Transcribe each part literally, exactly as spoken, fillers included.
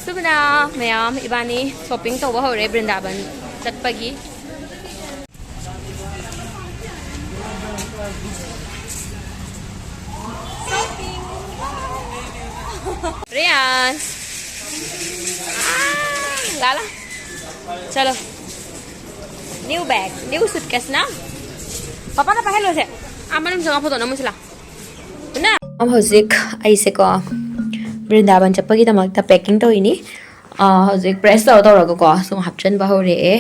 ꯑꯗꯨꯅ ꯃꯌꯥꯝ ꯏꯕꯥꯅꯤ ꯁꯣꯄꯤꯡ ꯇꯧꯕ ꯍꯧꯔꯦ ꯕ꯭ꯔꯤꯟꯗꯥꯕꯟ ꯆꯠꯄꯒꯤ꯫ ꯔꯤꯌꯥꯟꯁ꯫ ꯑꯥ, ꯂꯥ ꯂꯥ꯫ ꯆꯂꯣ꯫ New bag, new suitcase ꯅ꯫ ꯄꯥꯄꯥꯅ ꯄꯥꯏꯍꯜꯂꯣꯁꯦ꯫ ꯑꯥ, ꯃꯅꯨꯡ ꯆꯪꯉ ꯐꯣꯇꯣ ꯅꯝꯃꯨꯁꯤ ꯂꯥ꯫ ꯅ꯫ ꯍꯧꯖꯤꯛ ꯑꯩꯁꯦꯀꯣ ꯕ꯭ꯔꯤꯟꯗꯥꯕꯟ ꯆꯠꯄꯒꯤꯗꯃꯛꯇ ꯄꯦꯀꯤꯡ ꯇꯧꯔꯤꯅꯤ꯫ ꯑꯥ, ꯍꯧꯖꯤꯛ ꯄ꯭ꯔꯦꯁ ꯇꯧꯔ ꯇꯧꯔꯒꯀꯣ ꯁꯨꯝ ꯍꯥꯞꯆꯤꯟꯕ ꯍꯧꯔꯛꯑꯦ꯫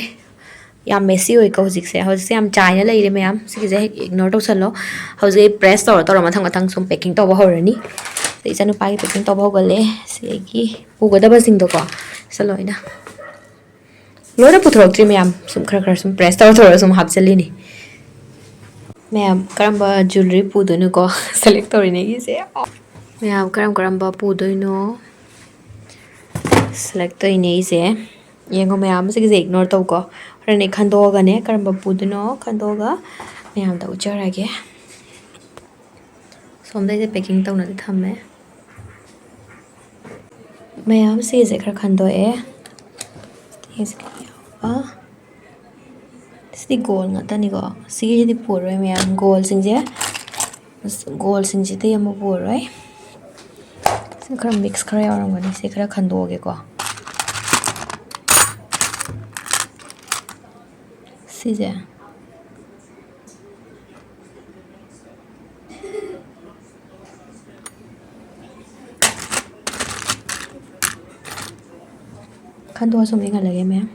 ꯌꯥꯝ ꯃꯦꯁꯤ ꯑꯣꯏꯀꯣ ꯍꯧꯖꯤꯛꯁꯦ꯫ ꯍꯧꯖꯤꯛꯁꯦ ꯌꯥꯝ ꯆꯥꯏꯅ ꯂꯩꯔꯦ ꯃꯌꯥꯝ꯫ ꯁꯤꯒꯤꯁꯦ ꯍꯦꯛ ꯏꯒꯅꯣꯔ ꯇꯧꯁꯜꯂꯣ꯫ ꯍꯧꯖꯤꯛ ꯑꯩ ꯄ꯭ꯔꯦꯁ ꯇꯧꯔ ꯇꯧꯔ ꯃꯊꯪ ꯃꯊꯪ ꯁꯨꯝ ꯄꯦꯀꯤꯡ ꯇꯧꯕ ꯍꯧꯔꯅꯤ꯫ ꯑꯗꯩ ꯏꯆꯥꯅꯨꯄꯥꯒꯤ ꯄꯦꯀꯤꯡ ꯇꯧꯕ ꯍꯧꯒꯠꯂꯦ꯫ ꯁꯤꯗꯒꯤ ꯄꯨꯒꯗꯕꯁꯤꯡꯗꯣꯀꯣ ꯁꯤ ꯂꯣꯏꯅ꯫ ꯂꯣꯏꯅ ꯄꯨꯊꯣꯔꯛꯇ꯭ꯔꯤ ꯃꯌꯥꯝ꯫ ꯁꯨꯝ ꯈꯔ ꯈꯔ ꯁꯨꯝ ꯄ꯭ꯔꯦꯁ ꯇꯧꯔ ꯇꯧꯔ ꯁꯨꯝ ꯍꯥꯞꯆꯤꯜꯂꯤꯅꯤ꯫ ꯃꯌꯥꯝ ꯀꯔꯝꯕ ꯖꯨꯋꯦꯂꯔꯤ ꯄꯨꯗꯣꯏꯅꯣꯀꯣ ꯁꯦꯂꯦꯛ ꯇꯧꯔꯤꯅꯦ ꯑꯩꯒꯤꯁꯦ꯫ ꯃꯌꯥꯝ ꯀꯔꯝ ꯀꯔꯝꯕ ꯄꯨꯗꯣꯏꯅꯣ ꯁꯦꯂꯦꯛ ꯇꯧꯔꯤꯅꯦ ꯑꯩꯁꯦ꯫ ꯌꯦꯡꯉꯣ ꯃꯌꯥꯝ, ꯁꯤꯒꯤꯁꯦ ꯏꯒꯅꯣꯔ ꯇꯧꯀꯣ꯫ ꯍꯣꯔꯦꯟ ꯑꯩ ꯈꯟꯗꯣꯛꯑꯒꯅꯦ ꯀꯔꯝꯕ ꯄꯨꯗꯣꯏꯅꯣ ꯈꯟꯗꯣꯛꯑꯒ ꯃꯌꯥꯝꯗ ꯎꯠꯆꯔꯒꯦ꯫ ꯁꯣꯝꯗꯩꯁꯦ ꯄꯦꯀꯤꯡ ꯇꯧꯅꯗꯤ ꯊꯝꯃꯦ꯫ ꯃꯌꯥꯝ ꯁꯤꯁꯦ ꯈꯔ ꯈꯟꯗꯣꯛꯑꯦ꯫ ꯁꯤꯁꯦ ꯌꯥꯎꯕ꯫ ꯁꯤꯗꯤ ꯒꯣꯜ ꯉꯥꯛꯇꯅꯤꯀꯣ꯫ ꯁꯤꯒꯤꯁꯤꯗꯤ ꯄꯨꯔꯣꯏ ꯃꯌꯥꯝ꯫ ꯒꯣꯜꯁꯤꯡꯁꯦ, ꯑꯁ, ꯒꯣꯜꯁꯤꯡꯁꯤꯗꯤ ꯑꯃꯨꯛ ꯄꯨꯔꯣꯏ꯫ ꯁꯤ ꯈꯔ ꯃꯤꯛꯁ ꯈꯔ ꯌꯥꯎꯔꯝꯒꯅꯤ꯫ ꯁꯤ ꯈꯔ ꯈꯟꯗꯣꯛꯑꯒꯦꯀꯣ꯫ ꯁꯤꯁꯦ꯫ ꯈꯟꯗꯣꯛꯑ ꯁꯨꯝ ꯌꯦꯡꯍꯜꯂꯒꯦ ꯃꯌꯥꯝ꯫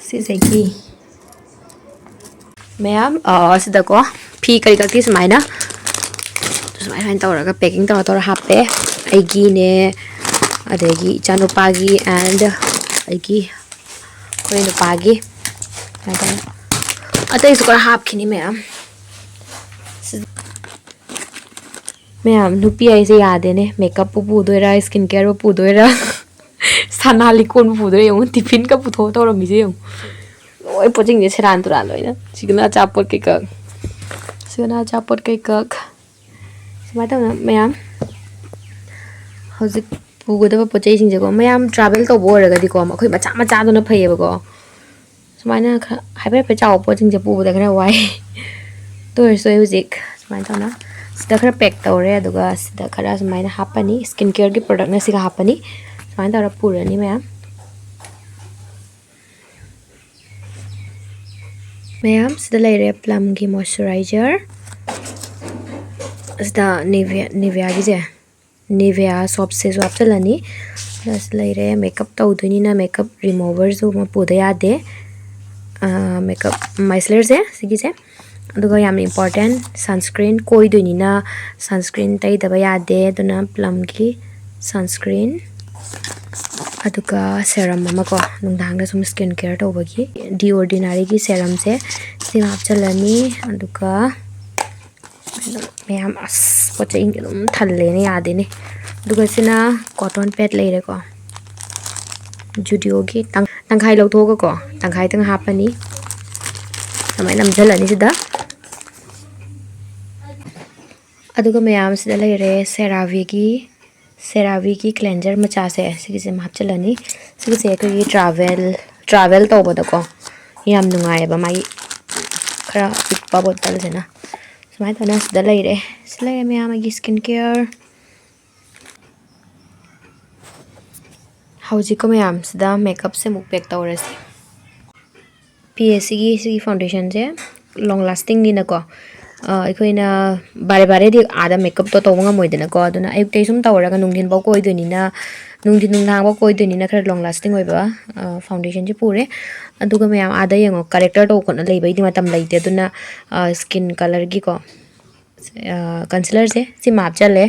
ꯁꯤꯁꯦ ꯀꯤ꯫ ꯃꯌꯥꯝ, ꯑ, ꯁꯤꯗꯀꯣ ꯐꯤ ꯀꯔꯤ ꯀꯔꯤ ꯁꯨꯃꯥꯏꯅ, ꯁꯨꯃꯥꯏ ꯁꯨꯃꯥꯏꯅ ꯇꯧꯔꯒ ꯄꯦꯀꯤꯡ ꯇꯧꯔ ꯇꯧꯔ ꯍꯥꯞꯄꯦ꯫ ꯑꯩꯒꯤꯅꯦ, ꯑꯗꯒꯤ ꯏꯆꯥꯅꯨꯄꯥꯒꯤ and ꯑꯩꯒꯤ, ꯑꯩꯈꯣꯏ ꯅꯨꯄꯥꯒꯤ꯫ ꯑꯇꯩꯁꯨ ꯈꯔ ꯍꯥꯞꯈꯤꯅꯤ ꯃꯌꯥꯝ꯫ ꯃꯌꯥꯝ, ꯅꯨꯄꯤ ꯍꯥꯏꯁꯦ ꯌꯥꯗꯦꯅꯦ꯫ ꯃꯦꯀꯞꯄꯨ ꯄꯨꯗꯣꯏꯔꯥ, ꯁ꯭ꯀꯤꯟ ꯀꯦꯌꯔꯕꯨ ꯄꯨꯗꯣꯏꯔꯥ, ꯁꯅꯥ ꯂꯤꯛꯀꯣꯟꯕꯨ ꯄꯨꯗꯣꯏꯔꯥ ꯌꯦꯡꯉꯨ꯫ ꯇꯤꯐꯤꯟꯒ ꯄꯨꯊꯣꯛꯑ ꯇꯧꯔꯝꯃꯤꯁꯦ ꯌꯦꯡꯉꯨ꯫ ꯂꯣꯏ ꯄꯣꯠꯁꯤꯡꯁꯦ ꯁꯦꯔꯥꯟ ꯇꯨꯔꯥꯟ ꯂꯣꯏꯅ꯫ ꯁꯤꯒꯅ ꯑꯆꯥꯄꯣꯠ ꯀꯩꯀꯛ, ꯁꯤꯒꯅ ꯑꯆꯥꯄꯣꯠ ꯀꯩꯀꯛ꯫ ꯁꯨꯃꯥꯏꯅ ꯇꯧꯗꯅ ꯃꯌꯥꯝ ꯍꯧꯖꯤꯛ ꯄꯨꯒꯗꯕ ꯄꯣꯠ ꯆꯩꯁꯤꯡꯁꯦꯀꯣ, ꯃꯌꯥꯝ ꯇ꯭ꯔꯥꯚꯦꯜ ꯇꯧꯕ ꯑꯣꯏꯔꯒꯗꯤꯀꯣ, ꯑꯩꯈꯣꯏ ꯃꯆꯥ ꯃꯆꯥꯗꯨꯅ ꯐꯩꯌꯦꯕꯀꯣ꯫ ꯁꯨꯃꯥꯏꯅ ꯈꯔ ꯍꯥꯏꯐꯦꯠ ꯍꯥꯏꯐꯦꯠ ꯆꯥꯎꯕ ꯄꯣꯠꯁꯤꯡꯁꯦ ꯄꯨꯕꯗ ꯈꯔ ꯋꯥꯏ꯫ ꯑꯗꯨ ꯑꯣꯏꯔꯁꯨ ꯑꯩ ꯍꯧꯖꯤꯛ ꯁꯨꯃꯥꯏꯅ ꯇꯧꯅ ꯁꯤꯗ ꯈꯔ ꯄꯦꯛ ꯇꯧꯔꯦ, ꯑꯗꯨꯒ ꯁꯤꯗ ꯈꯔ ꯁꯨꯃꯥꯏꯅ ꯍꯥꯞꯄꯅꯤ꯫ ꯁ꯭ꯀꯤꯟ ꯀꯦꯌꯔꯒꯤ ꯄ꯭ꯔꯗꯛꯅ ꯁꯤꯒ ꯍꯥꯞꯄꯅꯤ꯫ ꯁꯨꯃꯥꯏꯅ ꯇꯧꯔ ꯄꯨꯔꯅꯤ ꯃꯌꯥꯝ꯫ ꯃꯌꯥꯝ, ꯁꯤꯗ ꯂꯩꯔꯦ ꯄ꯭ꯂꯝꯒꯤ ꯃꯣꯏꯆꯔꯥꯏꯖꯔ꯫ ꯁꯤꯗ ꯅꯤꯚꯤꯌꯥ, ꯅꯤꯚꯤꯌꯥꯒꯤꯁꯦ, ꯅꯤꯚꯤꯌꯥ ꯁꯣꯞꯁꯤꯁꯨ ꯍꯥꯞꯆꯤꯜꯂꯅꯤ꯫ ꯑꯁꯤ ꯂꯩꯔꯦ, ꯃꯦꯀꯞ ꯇꯧꯗꯣꯏꯅꯤꯅ ꯃꯦꯀꯞ ꯔꯤꯃꯨꯚꯔꯁꯨ ꯑꯃ ꯄꯨꯗ ꯌꯥꯗꯦ꯫ ꯃꯦꯀꯞ ꯃꯥꯏꯁꯂꯔꯁꯦ ꯁꯤꯒꯤꯁꯦ, ꯑꯗꯨꯒ ꯌꯥꯝꯅ ꯏꯝꯄꯣꯔꯇꯦꯟ, ꯁꯟꯁꯀ꯭ꯔꯤꯟ꯫ ꯀꯣꯏꯗꯣꯏꯅꯤꯅ ꯁꯟꯁꯀ꯭ꯔꯤꯟ ꯇꯩꯗꯕ ꯌꯥꯗꯦ, ꯑꯗꯨꯅ ꯄ꯭ꯂꯝꯒꯤ ꯁꯟꯁꯀ꯭ꯔꯤꯟ꯫ ꯑꯗꯨꯒ ꯁꯦꯔꯝ ꯑꯃꯀꯣ, ꯅꯨꯡꯗꯥꯡꯗ ꯁꯨꯝ ꯁ꯭ꯀꯤꯟ ꯀꯦꯌꯔ ꯇꯧꯕꯒꯤ꯫ ꯗꯤ ꯑꯣꯔꯗꯤꯅꯥꯔꯤꯒꯤ ꯁꯦꯔꯝꯁꯦ ꯁꯤꯃ ꯍꯥꯞꯆꯤꯜꯂꯅꯤ꯫ ꯑꯗꯨꯒ ꯑꯗꯨꯝ ꯃꯌꯥꯝ, ꯑꯁ, ꯄꯣꯠ ꯆꯩ ꯑꯗꯨꯝ ꯊꯜꯂꯦꯅꯦ, ꯌꯥꯗꯦꯅꯦ꯫ ꯑꯗꯨꯒ ꯁꯤꯅ ꯀꯣꯇꯣꯟ ꯄꯦꯗ ꯂꯩꯔꯦꯀꯣ, ꯖꯨꯗꯤꯑꯣꯒꯤ ꯇꯪ-, ꯇꯪꯈꯥꯏ ꯂꯧꯊꯣꯛꯑꯒꯀꯣ, ꯇꯪꯈꯥꯏꯇꯪ ꯍꯥꯞꯄꯅꯤ꯫ ꯑꯗꯨꯃꯥꯏꯅ ꯅꯝꯁꯤꯜꯂꯅꯤ ꯁꯤꯗ꯫ ꯑꯗꯨꯒ ꯃꯌꯥꯝꯁꯤꯗ ꯂꯩꯔꯦ ꯁꯦꯔꯥꯚꯤꯒꯤ, ꯁꯦꯔꯥꯚꯤꯒꯤ ꯀ꯭ꯂꯦꯟꯖꯔ ꯃꯆꯥꯁꯦ, ꯁꯤꯒꯤꯁꯦ ꯑꯃ ꯍꯥꯞꯆꯤꯜꯂꯅꯤ꯫ ꯁꯤꯒꯤꯁꯦ ꯑꯩꯈꯣꯏꯒꯤ ꯇ꯭ꯔꯥꯚꯦꯜ, ꯇ꯭ꯔꯥꯚꯦꯜ ꯇꯧꯕꯗꯀꯣ ꯌꯥꯝ ꯅꯨꯡꯉꯥꯏꯌꯦꯕ, ꯃꯥꯒꯤ ꯈꯔ ꯄꯤꯛꯄ ꯕꯣꯇꯜꯁꯤꯅ꯫ ꯁꯨꯃꯥꯏꯅ ꯇꯧꯅ ꯁꯤꯗ ꯂꯩꯔꯦ꯫ ꯁꯤ ꯂꯩꯔꯦ ꯃꯌꯥꯝ ꯑꯩꯒꯤ ꯁ꯭ꯀꯤꯟ ꯀꯦꯌꯔ꯫ ꯍꯧꯖꯤꯛꯀ ꯃꯌꯥꯝꯁꯤꯗ ꯃꯦꯀꯞꯁꯦ ꯑꯃꯨꯛ ꯄꯦꯛ ꯇꯧꯔꯁꯤ꯫ ꯄꯤ ꯑꯦꯁ ꯁꯤꯒꯤ ꯁꯤꯒꯤ ꯐꯥꯎꯟꯗꯦꯁꯟꯁꯦ ꯂꯣꯡ ꯂꯥꯁꯇꯤꯡꯅꯤꯅꯀꯣ, ꯑ, ꯑꯩꯈꯣꯏꯅ ꯕꯥꯔꯦ ꯕꯥꯔꯦꯗꯤ ꯑꯥꯗ ꯃꯦꯀꯞꯇꯣ ꯇꯧꯕ ꯉꯝꯃꯣꯏꯗꯅꯀꯣ, ꯑꯗꯨꯅ ꯑꯌꯨꯛꯇꯩ ꯁꯨꯝ ꯇꯧꯔꯒ ꯅꯨꯡꯊꯤꯟꯐꯧ ꯀꯣꯏꯗꯣꯏꯅꯤꯅ, ꯅꯨꯡꯊꯤꯟ ꯅꯨꯡꯗꯥꯡꯐꯧ ꯀꯣꯏꯗꯣꯏꯅꯤꯅ ꯈꯔ ꯂꯣꯡ ꯂꯥꯁꯇꯤꯡ ꯑꯣꯏꯕ, ꯑ, ꯐꯥꯎꯟꯗꯦꯁꯟꯁꯦ ꯄꯨꯔꯦ꯫ ꯑꯗꯨꯒ ꯃꯌꯥꯝ ꯑꯥꯗ ꯌꯦꯡꯉꯣ, ꯀꯔꯦꯛꯇꯔ ꯇꯧ ꯈꯣꯠꯅ ꯂꯩꯕꯩꯗꯤ ꯃꯇꯝ ꯂꯩꯇꯦ, ꯑꯗꯨꯅ, ꯑ, ꯁ꯭ꯀꯤꯟ ꯀꯂꯔꯒꯤꯀꯣ, ꯑ, ꯀꯟꯁꯤꯂꯔꯁꯦ ꯁꯤꯃ ꯍꯥꯞꯆꯜꯂꯦ꯫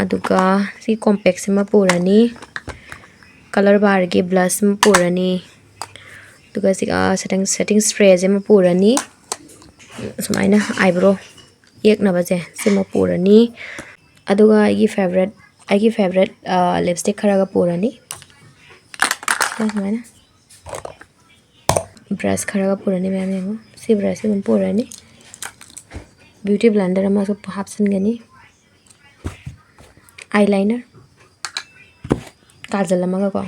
ꯑꯗꯨꯒ ꯁꯤ ꯀꯣꯝꯄꯦꯛꯁꯤꯃ ꯄꯨꯔꯅꯤ, ꯀꯂꯔ ꯕꯥꯔꯒꯤ ꯕ꯭ꯂꯁ ꯑꯃ ꯄꯨꯔꯅꯤ, ꯑꯗꯨꯒ ꯁꯤ, ꯑ, ꯁꯦꯇꯤꯡ, ꯁꯦꯇꯤꯡ ꯁ꯭ꯄ꯭ꯔꯦꯁꯦ ꯑꯃ ꯄꯨꯔꯅꯤ꯫ ꯁꯨꯃꯥꯏꯅ ꯑꯥꯏꯕ꯭ꯔꯣ ꯌꯦꯛꯅꯕꯁꯦ ꯁꯤꯃ ꯄꯨꯔꯅꯤ꯫ ꯑꯗꯨꯒ ꯑꯩꯒꯤ ꯐꯦꯕꯔꯦꯠ, ꯑꯩꯒꯤ ꯐꯦꯕꯔꯦꯠ, ꯑ, ꯂꯤꯞꯁꯇꯤꯛ ꯈꯔꯒ ꯄꯨꯔꯅꯤ꯫ ꯁꯨꯃꯥꯏꯅ ꯕ꯭ꯔꯁ ꯈꯔꯒ ꯄꯨꯔꯅꯤ ꯃꯌꯥꯝ, ꯌꯦꯡꯉꯣ꯫ ꯁꯤ ꯕ꯭ꯔꯁꯁꯤ ꯑꯗꯨꯝ ꯄꯨꯔꯅꯤ꯫ ꯕ꯭ꯌꯨꯇꯤ ꯕ꯭ꯂꯦꯟꯗꯔ ꯑꯃꯁꯨ ꯍꯥꯞꯆꯤꯟꯒꯅꯤ꯫ ꯑꯥꯏ ꯂꯥꯏꯅꯔ, ꯀꯥꯖꯜ ꯑꯃꯒꯀꯣ,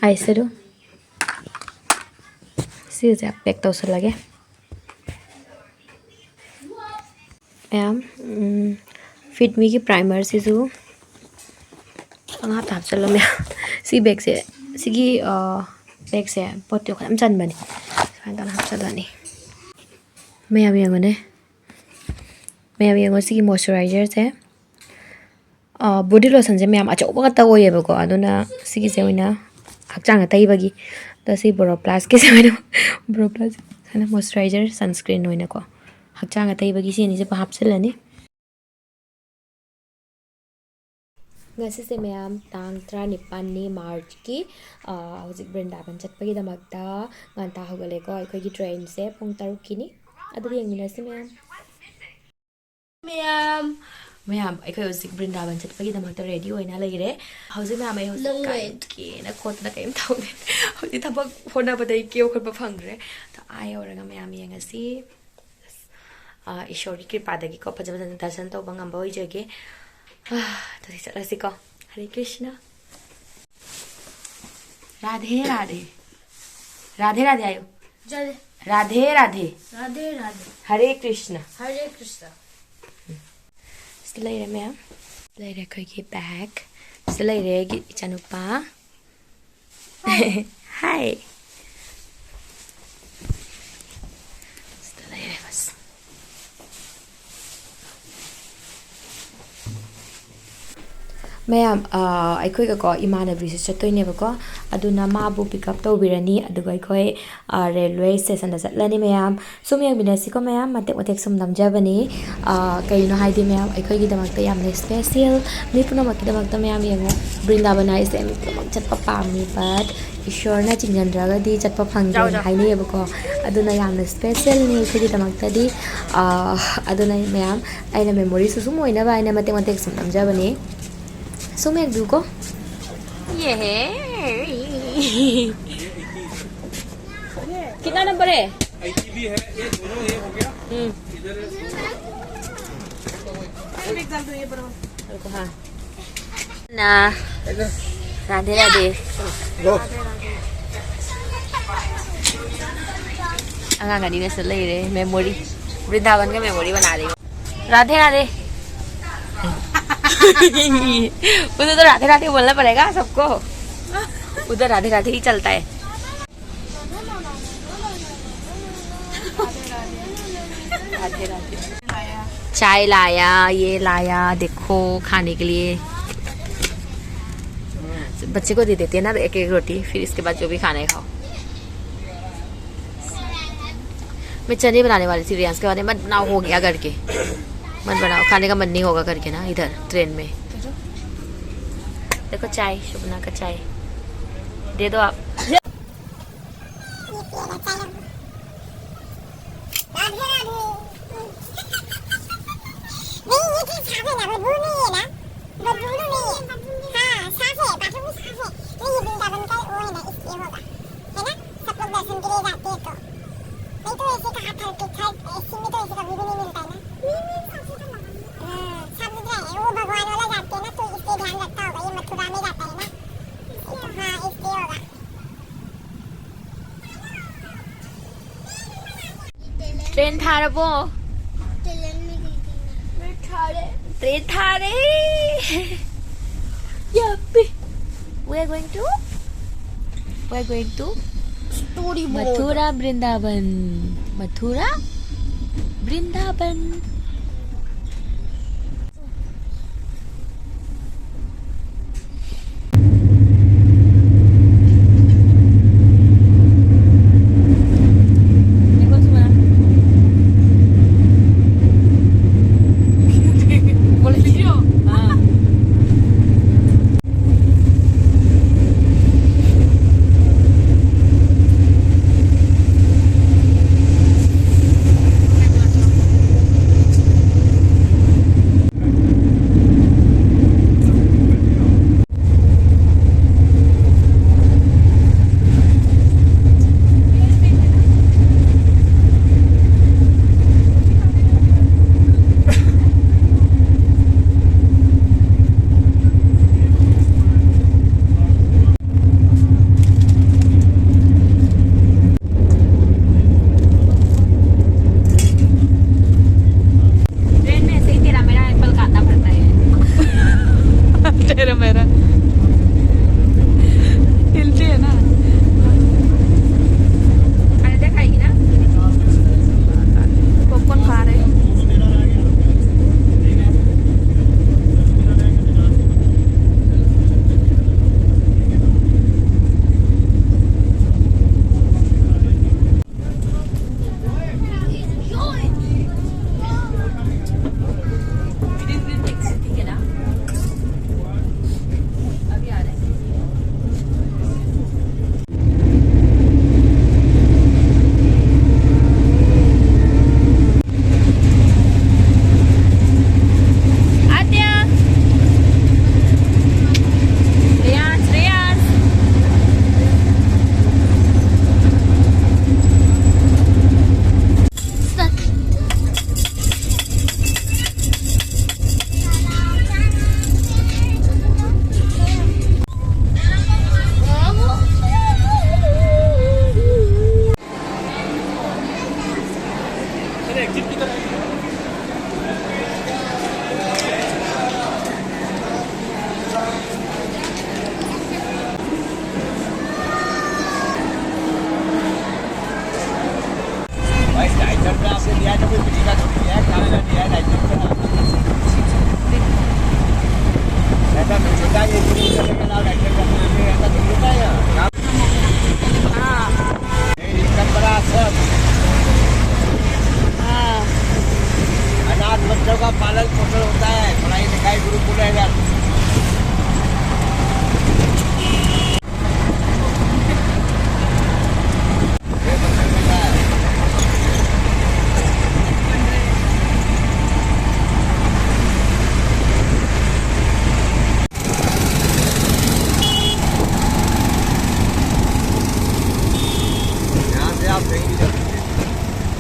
ꯑꯥꯏ ꯁꯦꯗꯣ ꯁꯤꯒꯁꯦ ꯄꯦꯛ ꯇꯧꯁꯜꯂꯒꯦ꯫ ꯃꯌꯥꯝ, ꯎꯝ, ꯐꯤꯠ ꯃꯤꯒꯤ ꯄ꯭ꯔꯥꯏꯃꯔꯁꯤꯁꯨ ꯄꯪꯍꯥꯞꯇ ꯍꯥꯞꯆꯜꯂꯣ ꯃꯌꯥꯝ꯫ ꯁꯤ ꯕꯦꯒꯁꯦ, ꯁꯤꯒꯤ, ꯑ, ꯕꯦꯒꯁꯦ ꯄꯣꯠꯇꯤ ꯈꯔ ꯌꯥꯝ ꯆꯟꯕꯅꯦ꯫ ꯁꯨꯃꯥꯏꯅ ꯇꯧꯔ ꯍꯥꯞꯆꯜꯂꯅꯤ꯫ ꯃꯌꯥꯝ ꯌꯦꯡꯉꯨꯅꯦ꯫ ꯃꯌꯥꯝ ꯌꯦꯡꯉꯣ ꯁꯤꯒꯤ ꯃꯣꯏꯆꯔꯥꯏꯖꯔꯁꯦ꯫ ꯑ, ꯕꯣꯗꯤ ꯂꯣꯁꯟꯁꯦ ꯃꯌꯥꯝ ꯑꯆꯧꯕ ꯉꯥꯛꯇ ꯑꯣꯏꯌꯦꯕꯀꯣ꯫ ꯑꯗꯨꯅ ꯁꯤꯒꯤꯁꯦ ꯑꯣꯏꯅ ꯍꯛꯆꯥꯡ ꯑꯇꯩꯕꯒꯤ꯫ ꯑꯗꯣ ꯁꯤ ꯕꯣꯔꯣ ꯄ꯭ꯂꯁꯀꯤꯁꯦ ꯑꯣꯏꯅ ꯕꯣꯔꯣ ꯄ꯭ꯂꯁ ꯍꯥꯏꯅ ꯃꯣꯏꯆꯔꯥꯏꯖꯔ ꯁꯟꯁꯀ꯭ꯔꯤꯟ ꯑꯣꯏꯅꯀꯣ꯫ ꯍꯛꯆꯥꯡ ꯑꯇꯩꯕꯒꯤ ꯁꯤ ꯑꯅꯤꯁꯦ ꯍꯥꯞꯆꯤꯜꯂꯅꯤ꯫ ꯉꯁꯤꯁꯦ ꯃꯌꯥꯝ ꯇꯥꯡ ꯇꯔꯥꯅꯤꯄꯥꯟꯅꯤ ꯃꯥꯔꯆꯀꯤ꯫ ꯑ, ꯍꯧꯖꯤꯛ ꯕ꯭ꯔꯤꯟꯗꯥꯕꯟ ꯆꯠꯄꯒꯤꯗꯃꯛꯇ ꯉꯟꯇꯥ ꯍꯧꯒꯠꯂꯦꯀꯣ꯫ ꯑꯩꯈꯣꯏꯒꯤ ꯇ꯭ꯔꯦꯟꯁꯦ ꯄꯨꯡ ꯇꯔꯨꯛꯀꯤꯅꯤ꯫ ꯑꯗꯨꯗꯤ ꯌꯦꯡꯃꯤꯟꯅꯁꯤ ꯃꯌꯥꯝ꯫ ꯃꯌꯥꯝ꯫ ꯃꯌꯥꯝ, ꯑꯩꯈꯣꯏ ꯍꯧꯖꯤꯛ ꯕ꯭ꯔꯤꯟꯗꯥꯕꯟ ꯆꯠꯄꯒꯤ ꯗꯃꯛꯇ ꯔꯦꯗꯤ ꯑꯣꯏꯅ ꯂꯩꯔꯦ꯫ ꯍꯧꯖꯤꯛ ꯃꯌꯥꯝ ꯑꯩ ꯍꯧꯖꯤꯛ ꯅꯪ ꯀꯥꯏ ꯂꯩ꯫ ꯀꯦꯅ ꯈꯣꯠꯇꯅ ꯀꯔꯤꯝ ꯇꯧꯗꯦ꯫ ꯍꯧꯖꯤꯛ ꯊꯕꯛ ꯍꯣꯠꯅꯕꯗꯒꯤ ꯀꯦ ꯈꯣꯠꯄ ꯐꯪꯗ꯭ꯔꯦ꯫ ꯑꯗꯣ ꯑꯥ ꯌꯧꯔꯒ ꯃꯌꯥꯝ ꯌꯦꯡꯉꯁꯤ꯫ ꯑꯁ, ꯑꯥ, ꯏꯁꯣꯔꯒꯤ ꯀ꯭ꯔꯤꯄꯥꯗꯒꯤꯀꯣ ꯐꯖ ꯐꯖꯅ ꯗꯔꯁꯟ ꯇꯧꯕ ꯉꯝꯕ ꯑꯣꯏꯖꯒꯦ꯫ ꯑꯥ, ꯑꯗꯨꯗꯤ ꯆꯠꯂꯁꯤꯀꯣ꯫ ꯍꯔꯦ ꯀ꯭ꯔꯤꯁꯅ꯫ ꯔꯥꯙꯦ ꯔꯥꯙꯦ꯫ ꯔꯥꯙꯦ ꯔꯥꯙꯦ ꯍꯥꯏꯌꯨ꯫ ꯖꯥꯏ꯫ ꯔꯥꯙꯦ ꯔꯥꯙꯦ꯫ ꯔꯥꯙꯦ ꯔꯥꯙꯦ꯫ ꯍꯔꯦ ꯀ꯭ꯔꯤꯁꯅ꯫ ꯍꯔꯦ ꯀ꯭ꯔꯤꯁꯅ꯫ ꯁꯤꯗ ꯂꯩꯔꯦ ꯃꯌꯥꯝ꯫ ꯂꯩꯔꯦ ꯑꯩꯈꯣꯏꯒꯤ ꯕꯦꯒ꯫ ꯁꯤꯗ ꯂꯩꯔꯦ ꯑꯩꯒꯤ ꯏꯆꯥꯅꯨꯄꯥ꯫ ꯍꯥꯏ꯫ ꯁꯤꯗ ꯂꯩꯔꯦ ꯕꯁ꯫ ꯃꯌꯥꯝ, ꯑ, ꯑꯩꯈꯣꯏꯒꯀꯣ ꯏꯃꯥꯟꯅꯕꯤꯁꯨ ꯆꯠꯇꯣꯏꯅꯦꯕꯀꯣ꯫ ꯑꯗꯨꯅ ꯃꯥꯕꯨ pick up ꯇꯧꯕꯤꯔꯅꯤ꯫ ꯑꯗꯨꯒ ꯑꯩꯈꯣꯏ, ꯑ, ꯔꯦꯜꯋꯦ ꯁ꯭ꯇꯦꯁꯟꯗ ꯆꯠꯂꯅꯤ ꯃꯌꯥꯝ꯫ ꯁꯨꯝ ꯌꯦꯡꯃꯤꯟꯅꯁꯤꯀꯣ ꯃꯌꯥꯝ, ꯃꯇꯦꯛ ꯃꯇꯦꯛ ꯁꯨꯝ ꯅꯝꯖꯕꯅꯤ꯫ ꯑ, ꯀꯩꯅꯣ ꯍꯥꯏꯗꯤ ꯃꯌꯥꯝ, ꯑꯩꯈꯣꯏꯒꯤꯗꯃꯛꯇ ꯌꯥꯝꯅ special, ꯃꯤ ꯄꯨꯝꯅꯃꯛꯀꯤꯗꯃꯛꯇ ꯃꯌꯥꯝ ꯌꯦꯡꯉꯣ, ꯕ꯭ꯔꯤꯟꯗꯥꯕꯟ ꯍꯥꯏꯁꯦ ꯃꯤ ꯄꯨꯝꯅꯃꯛ ꯆꯠꯄ ꯄꯥꯝꯃꯤ, but ꯏꯁꯣꯔꯅ ꯆꯤꯡꯁꯤꯟꯗ꯭ꯔꯒꯗꯤ ꯆꯠꯄ ꯐꯪꯗꯦꯅ ꯆꯥꯎ, ꯆꯥꯎ꯫ ꯍꯥꯏꯅꯩꯌꯦꯕꯀꯣ꯫ ꯑꯗꯨꯅ ꯌꯥꯝꯅ specialꯅꯤ ꯑꯩꯈꯣꯏꯒꯤꯗꯃꯛꯇꯗꯤ꯫ ꯑ, ꯑꯗꯨꯅ ꯃꯌꯥꯝ, ꯑꯩꯅ memoryꯁꯨ ꯁꯨꯝ ꯑꯣꯏꯅꯕ ꯍꯥꯏꯅ ꯃꯇꯦꯛ ꯃꯇꯦꯛ ꯁꯨꯝ ꯅꯝꯖꯕꯅꯤ꯫ ꯁꯨꯝ ꯌꯦꯡꯕꯤꯌꯨꯀꯣ꯫ ꯌꯦꯍꯦ꯫ कितना नंबर है? हम्म। ꯅ꯫ ꯔꯥꯙꯦ ꯔꯥꯙꯦ꯫ ꯑꯉꯥꯡ ꯑꯅꯤꯅꯁꯨ ꯂꯩꯔꯦ꯫ ꯃꯦꯃꯣꯔꯤ꯫ ꯕ꯭ꯔꯤꯟꯗꯥꯕꯟꯒ ꯃꯦꯃꯣꯔꯤ ꯕꯅꯥ ꯂꯩ꯫ ꯔꯥꯙꯦ ꯔꯥꯙꯦ꯫ ꯎꯗ ꯔꯥꯙꯦ ꯔꯥꯙꯦ ꯕꯣꯜꯅ ꯄꯔꯦꯒꯥ ꯁꯕꯀꯣ꯫ ꯎꯗ ꯔꯥꯙꯦ ꯔꯥꯙꯦ ꯍꯤ ꯆꯜꯇꯥ ꯍꯦ꯫ चाय लाया, ये लाया, देखो खाने के लिए। बच्चे को दे देते हैं ना एक एक रोटी, फिर इसके बाद जो भी खाना है खाओ। मैं चने बनाने वाली थी रियांश के, बाद मत बनाओ, हो गया करके। मत बनाओ, खाने का मन नहीं होगा करके ना इधर ट्रेन में। देखो चाय, शुभना का चाय दे दो आप। राधे राधे। नहीं, ये चीज साफ है ना, बदबू नहीं है ना? बदबू नहीं है। हाँ, साफ है, बाथरूम भी साफ है। नहीं, ये वृंदावन का वो है ना, इसलिए होगा। है ना? सब लोग दर्शन के लिए जाते हैं तो। नहीं तो ऐसे कहाँ थर्ड, थर्ड एसी में तो ऐसे कभी भी नहीं मिलता है ना। हाँ, साफ सुथरा है। वो भगवान वाला जाते हैं ना, तो इसलिए ध्यान रखता होगा। ये मथुरा में जाता है ना? हाँ, इसलिए होगा। ट्रेन थारबो। ट्रेन थारे। यहाँ पे। We are going to, we are going to story board. Mathura Vrindavan. Mathura Vrindavan. भाई, डाइटर पे आपने लिया है तो कोई फ्री का थोड़ी लिया है, खाने का लिया है डाइटर पे। ऐसा तो छोटा ये फ्री का लेकर आओ, डाइटर का फ्री, ऐसा तो होता है यहाँ। हाँ। ये इनका बड़ा असर। हाँ। अनाथ बच्चों का पालन पोषण होता है, पढ़ाई लिखाई गुरुकुल है इधर। यहाँ से आप कहीं भी जा सकते हैं।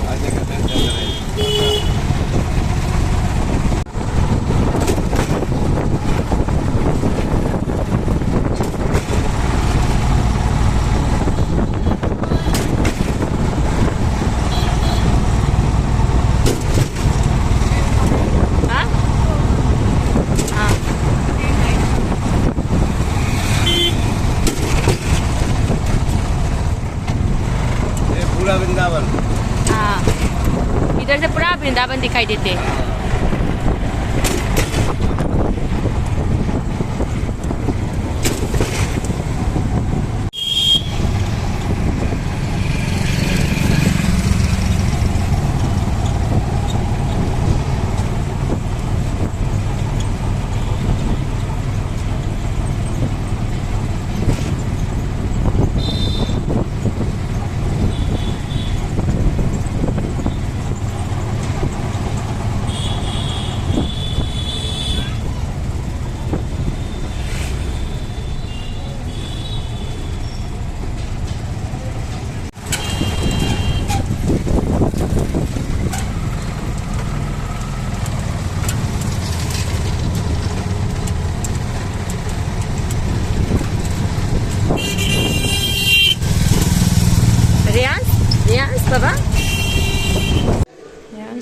हर जगह दस जगह है। हाँ? हाँ। ये पूरा वृंदावन। हाँ, इधर से पूरा वृंदावन दिखाई देते।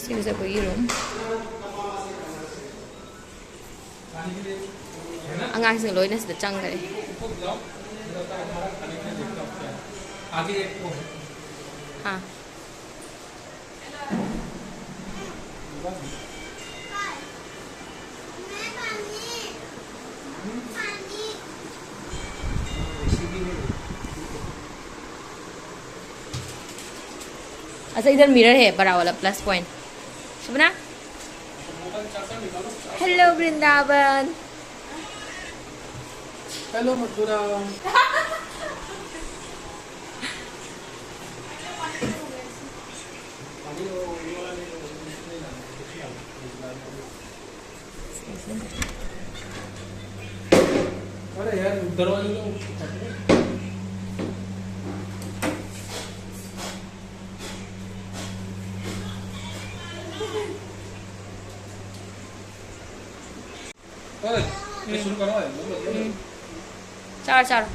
ꯁꯤꯒꯤꯁꯦ ꯑꯩꯈꯣꯏꯒꯤ ꯔꯨꯝ꯫ ꯑꯉꯥꯡꯁꯤꯡ ꯂꯣꯏꯅ ꯁꯤꯗ ꯆꯪꯈ꯭ꯔꯦ꯫ ꯍꯥ꯫ अच्छा, इधर मिरर है बड़ा वाला, प्लस पॉइंट। शुभना। हेलो वृंदावन। हेलो मथुरा। अरे यार, दरवाजे तो ओए, ये शुरू करो, ये बोलो, ये बोलो। चार, चार।